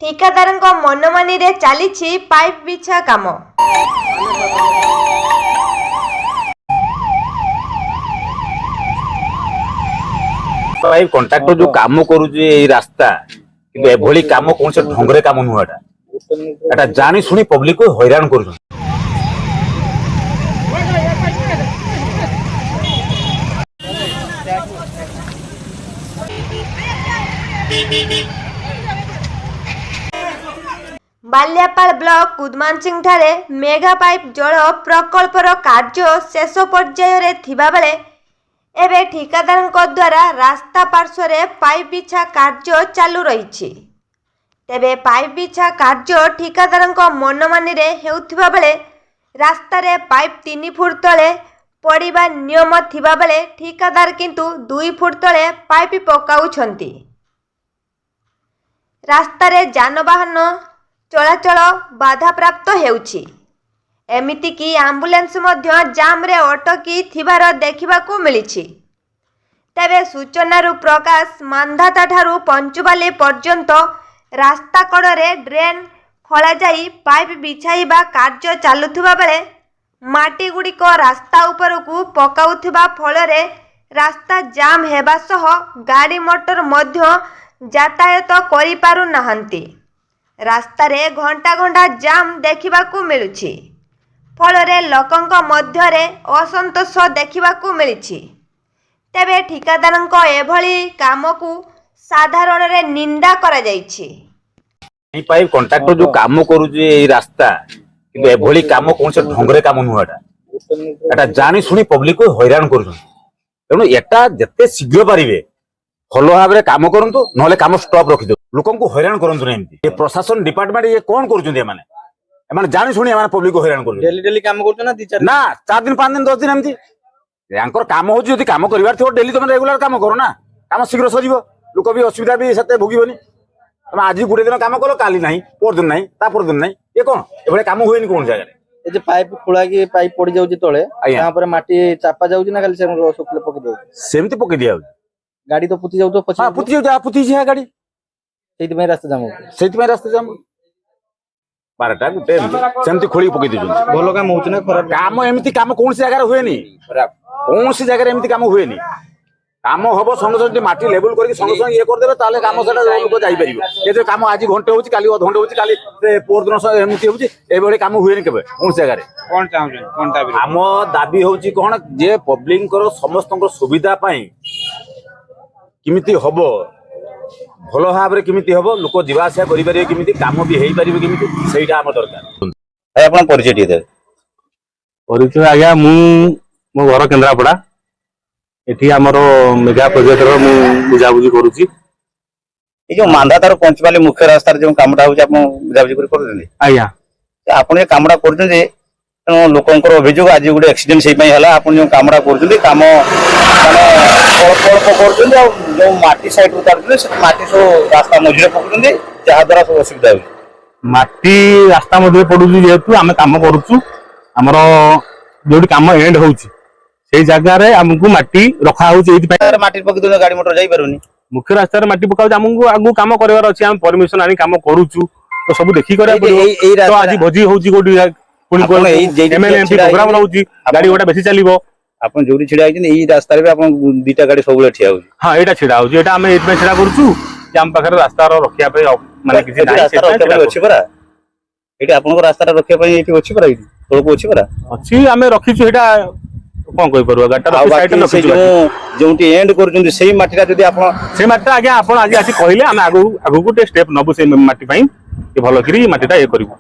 ଠିକାଦାରଙ୍କ ମନମାନିରେ ଚାଲିଛି ପାଇପ୍ ବିଛା କାମ। ଭାଇ, କଣ୍ଟ୍ରାକ୍ଟର ଯୋଉ କାମ କରୁଛି ଏଇ ରାସ୍ତା, କିନ୍ତୁ ଏଭଳି କାମ କୌଣସି ଢଙ୍ଗରେ କାମ ନୁହଁ ଏଟା। ଏଟା ଜାଣି ଶୁଣି ପବ୍ଲିକ ହଇରାଣ କରୁଛନ୍ତି। ବାଲିଆପାଳ ବ୍ଲକ କୁଦମାନସିଂଠାରେ ମେଗା ପାଇପ୍ ଜଳ ପ୍ରକଳ୍ପର କାର୍ଯ୍ୟ ଶେଷ ପର୍ଯ୍ୟାୟରେ ଥିବାବେଳେ ଏବେ ଠିକାଦାରଙ୍କ ଦ୍ୱାରା ରାସ୍ତା ପାର୍ଶ୍ୱରେ ପାଇପ୍ ବିଛା କାର୍ଯ୍ୟ ଚାଲୁ ରହିଛି। ତେବେ ପାଇପ୍ ବିଛା କାର୍ଯ୍ୟ ଠିକାଦାରଙ୍କ ମନମାନିରେ ହେଉଥିବା ବେଳେ ରାସ୍ତାରେ ପାଇପ୍ 3 ଫୁଟ ତଳେ ପଡ଼ିବା ନିୟମ ଥିବାବେଳେ ଠିକାଦାର କିନ୍ତୁ 2 ଫୁଟ ତଳେ ପାଇପ୍ ପକାଉଛନ୍ତି। ରାସ୍ତାରେ ଯାନବାହନ ଚଳାଚଳ ବାଧାପ୍ରାପ୍ତ ହେଉଛି। ଏମିତିକି ଆମ୍ବୁଲାନ୍ସ ମଧ୍ୟ ଜାମ୍ରେ ଅଟକି ଥିବାର ଦେଖିବାକୁ ମିଳିଛି। ତେବେ ସୂଚନାରୁ ପ୍ରକାଶ, ମାନ୍ଧାତାଠାରୁ ପଞ୍ଚୁବାଲି ପର୍ଯ୍ୟନ୍ତ ରାସ୍ତା କଡ଼ରେ ଡ୍ରେନ୍ ଖୋଳାଯାଇ ପାଇପ୍ ବିଛାଇବା କାର୍ଯ୍ୟ ଚାଲୁଥିବା ବେଳେ ମାଟିଗୁଡ଼ିକ ରାସ୍ତା ଉପରକୁ ପକାଉଥିବା ଫଳରେ ରାସ୍ତା ଜାମ୍ ହେବା ସହ ଗାଡ଼ି ମଟର ମଧ୍ୟ ଯାତାୟାତ କରିପାରୁନାହାନ୍ତି। ରାସ୍ତାରେ ଘଣ୍ଟା ଘଣ୍ଟା ଜାମ୍ ଦେଖିବାକୁ ମିଳୁଛି। ଫଳରେ ଲୋକଙ୍କ ମଧ୍ୟରେ ଅସନ୍ତୋଷ ଦେଖିବାକୁ ମିଳିଛି। ତେବେ ଠିକାଦାରଙ୍କ ଏଭଳି କାମକୁ ସାଧାରଣରେ ନିନ୍ଦା କରାଯାଇଛି। ପାଇପ୍ କଣ୍ଟ୍ରାକ୍ଟର ଯୋଉ କାମ କରୁଛି ଏଇ ରାସ୍ତା, କିନ୍ତୁ ଏଭଳି କାମ କୌଣସି ଢଙ୍ଗରେ କାମ ନୁହଁ ଏଟା। ଏଟା ଜାଣି ଶୁଣି ପବ୍ଲିକ ହଇରାଣ କରୁଛନ୍ତି। ତେଣୁ ଏଟା ଯେତେ ଶୀଘ୍ର ପାରିବେ ଭଲ ଭାବରେ କାମ କରନ୍ତୁ, ନହେଲେ କାମ ଷ୍ଟପ୍ ରଖିଦିଅନ୍ତୁ। ଲୋକଙ୍କୁ ହଇରାଣ କରନ୍ତୁ ନାହିଁ ଏମିତି। ଏ ପ୍ରଶାସନ ଡିପାର୍ଟମେଣ୍ଟ ଇଏ କଣ କରୁଛନ୍ତି ଏମାନେ? ଏମାନେ ଜାଣି ଶୁଣି ଏମାନେ ପବ୍ଲିକ ହଇରାଣ କରୁଛନ୍ତି। ଡେଲି ଡେଲି କାମ କରୁଛ ନା ଦି ଚାରି? ନା, 4 ଦିନ, 5 ଦିନ, 10 ଦିନ ଏମିତି ୟାଙ୍କର କାମ ହଉଛି। ଯଦି କାମ କରିବାର ଥିବ ଡେଲି, ତମେ ରେଗୁଲାର କାମ କର ନା, କାମ ଶୀଘ୍ର ସରିବ, ଲୋକ ବି ଅସୁବିଧା ବି ସେତେ ଭୋଗିବନି। ତମେ ଆଜି ଗୋଟେ ଦିନ କାମ କଲ, କାଲି ନାହିଁ, ପରଦିନ ନାହିଁ, ତା ପରଦିନ ନାହିଁ, ଇଏ କଣ? ଏଭଳିଆ କାମ ହୁଏନି କୌଣସି ଜାଗାରେ। ଏ ଯେ ପାଇପ୍ ଖୋଳା କି ପାଇପ୍ ପଡି ଯାଉଛି ତଳେ, ତାପରେ ମାଟି ଚାପା ଯାଉଛି ନା ଖାଲି ସେ ଶୁଖିଲେ ପକେଇ ଦଉଛି? ସେମିତି ପକେଇ ଦିଆଯାଉଛି। ଗାଡି ତ ପୋତି ଯାଉଥିବ ପଛେ। ପୋତି ଯାଉଛି, ପୋତିଛି ଗାଡି। ସେଇଥିପାଇଁ ରାସ୍ତା ଜାମ ହଉଛି। ସେଇଥିପାଇଁ ରାସ୍ତା ଜାମ। 12ଟା ଗୋଟେ ଏମିତି ସେମିତି ଖୋଳିକି ପକେଇ ଦଉଛନ୍ତି। ଭଲ କାମ ହଉଛି ନା ଖରାପ? କାମ, ଏମିତି କାମ କୌଣସି ଜାଗାରେ ହୁଏନି। କୌଣସି ଜାଗାରେ ଏମିତି କାମ ହୁଏନି। କାମ ହବ ସଙ୍ଗେ ସଙ୍ଗେ, ଯଦି ମାଟି ଲେବୁଲ କରିକି ସଙ୍ଗେ ସଙ୍ଗେ ଇଏ କରିଦେବେ, ତାହେଲେ କାମ ସେଟା ଲୋକ ଯାଇପାରିବ। ଏ ଯୋଉ କାମ ଆଜି ଘଣ୍ଟେ ହଉଛି, କାଲି ଅଧଘଣ୍ଟେ ହଉଛି, କାଲି ପରଦିନ ଏମିତି ହଉଛି, ଏଭଳି କାମ ହୁଏନି କେବେ କୌଣସି ଜାଗାରେ। କଣ ଚାହୁଁଛନ୍ତି? କଣ ଦାବି? ଆମ ଦାବି ହଉଛି କଣ ଯେ ପବ୍ଲିକଙ୍କର ସମସ୍ତଙ୍କର ସୁବିଧା ପାଇଁ କେମିତି ହବ, ଭଲ ଭାବରେ କେମିତି ହବ, ଲୋକ ଯିବା ଆସିବା କରିପାରିବେ କେମିତି, କାମ ବି ହେଇପାରିବ କେମିତି, ସେଇଟା ଆମ ଦରକାର। ଭାଇ, ଆପଣ ପରିଚୟ ଟିକେ ଦେବେ। ପରିଚୟ ଆଜ୍ଞା, ମୁଁ ମୋ ଘର କେନ୍ଦ୍ରାପଡ଼ା। ଏଠି ଆମର ମେଗା ପ୍ରୋଜେକ୍ଟର ମୁଁ ବୁଝାବୁଝି କରୁଛି। ଏଇ ଯୋଉ ମାନ୍ଧାତାର ପଞ୍ଚବାଲି ମୁଖ୍ୟ ରାସ୍ତାରେ ଯୋଉ କାମଟା ହଉଛି, ଆପଣ ବୁଝାବୁଝି କରି କରୁଛନ୍ତି? ଆଜ୍ଞା। ଆପଣ ଏ କାମଟା କରୁଛନ୍ତି, ତେଣୁ ଲୋକଙ୍କର ଅଭିଯୋଗ, ଆଜି ଗୋଟେ ଆକ୍ସିଡେଣ୍ଟ ସେଇ ପାଇଁ ହେଲା। ଆପଣ ଯୋଉ କାମଟା କରୁଛନ୍ତି, କାମ ମାନେ ଅଳ୍ପ ଅଳ୍ପ କରୁଛନ୍ତି, ଆଉ ଯୋଉ ମାଟି ସାଇଡରୁ କାଢୁଛନ୍ତି, ସେ ମାଟି ସବୁ ରାସ୍ତା ମଝିରେ ପକଉଛନ୍ତି, ଯାହା ଦ୍ୱାରା ସବୁ ଅସୁବିଧା ହଉଛି। ମାଟି ରାସ୍ତା ମଧ୍ୟରେ ପଡୁଛି। ଯେହେତୁ ଆମେ କାମ କରୁଛୁ, ଆମର ଯୋଉଠି କାମ ଏଣ୍ଡ ହଉଛି ସେଇ ଜାଗାରେ ଆମକୁ ମାଟି ରଖା ହଉଛି ଏଇଥିପାଇଁ। ରାସ୍ତାରେ ମାଟି ପକେଇ ଦଉଛନ୍ତି, ଗାଡି ମଟର ଯାଇପାରୁନି। ମୁଖ୍ୟ ରାସ୍ତାରେ ମାଟି ପକାଉଛି। ଆମକୁ ଆଗକୁ କାମ କରିବାର ଅଛି, ଆମେ ପରମିଶନ ଆଣି କାମ କରୁଛୁ, ତ ସବୁ ଦେଖି କରିବାକୁ ପଡିବ। ଏଇ ତ ରାସ୍ତା ଆଜି ଭୋଜି ହଉଛି କୋଉଠି, ପୁଣି ଆପଣ ଏଇ ଯେଇଠି ଏମଏଲଏ ଏମପି ଛିଡା ପ୍ରୋଗ୍ରାମ ହେଇଛନ୍ତି, ରହୁଛି, ଗାଡି ଘୋଡା ବେଶୀ ଚାଲିବ। ଆପଣ ଯୋଉଠି ଛିଡା ହେଇଛନ୍ତି, ଏଇ ରାସ୍ତାରେ ବି ଆପଣ ଦିଟା ଗାଡି ସବୁବେଳେ ଠିଆ ହଉଛି। ହଁ, ଏଇଟା ଛିଡା ହଉଛି। ଏଇଟା ଆମେ ଏଇଥିପାଇଁ ଛିଡା କରୁଛୁ ଯେ ଆମ ପାଖରେ ରାସ୍ତାର ରଖିବା ପାଇଁ ଆଉ ମାନେ କିଛି ଏଠି ନାହିଁ, ରାସ୍ତା ସେଥିପାଇଁ ରଖିବା ଛିଡା ପାଇଁ ଅଛି ପରା। ଏଠି ଆପଣଙ୍କ ରାସ୍ତାଟା ରଖିବା ପାଇଁ ଏଇଠି ଅଛି ପରା, ଏଇଠି ତଳକୁ ଅଛି ପରା। ଅଛି, ଆମେ ରଖିଛୁ। ଏଇଟା କଣ କହିପାରିବା, ଗାଡିଟା ଆଉ ରଖି ବାକି ସାଇଡରେ ସେ ରଖିଛୁ ଯୋଉ ଗାଡି। ଯୋଉଠି ଏଣ୍ଡ କରୁଛନ୍ତି, ସେଇ ମାଟିଟା ଯଦି ଆପଣ ସେଇ ମାଟିଟା ଆଜ୍ଞା, ଆପଣ ଆଜି ଆସି କହିଲେ, ଆମେ ଆଗକୁ ଆଗକୁ ଟିକେ ଷ୍ଟେପ ନବୁ। ସେଇ ମାଟି ପାଇଁ ଟିକେ ଭଲ କରି ମାଟିଟା ଇଏ କରିବୁ।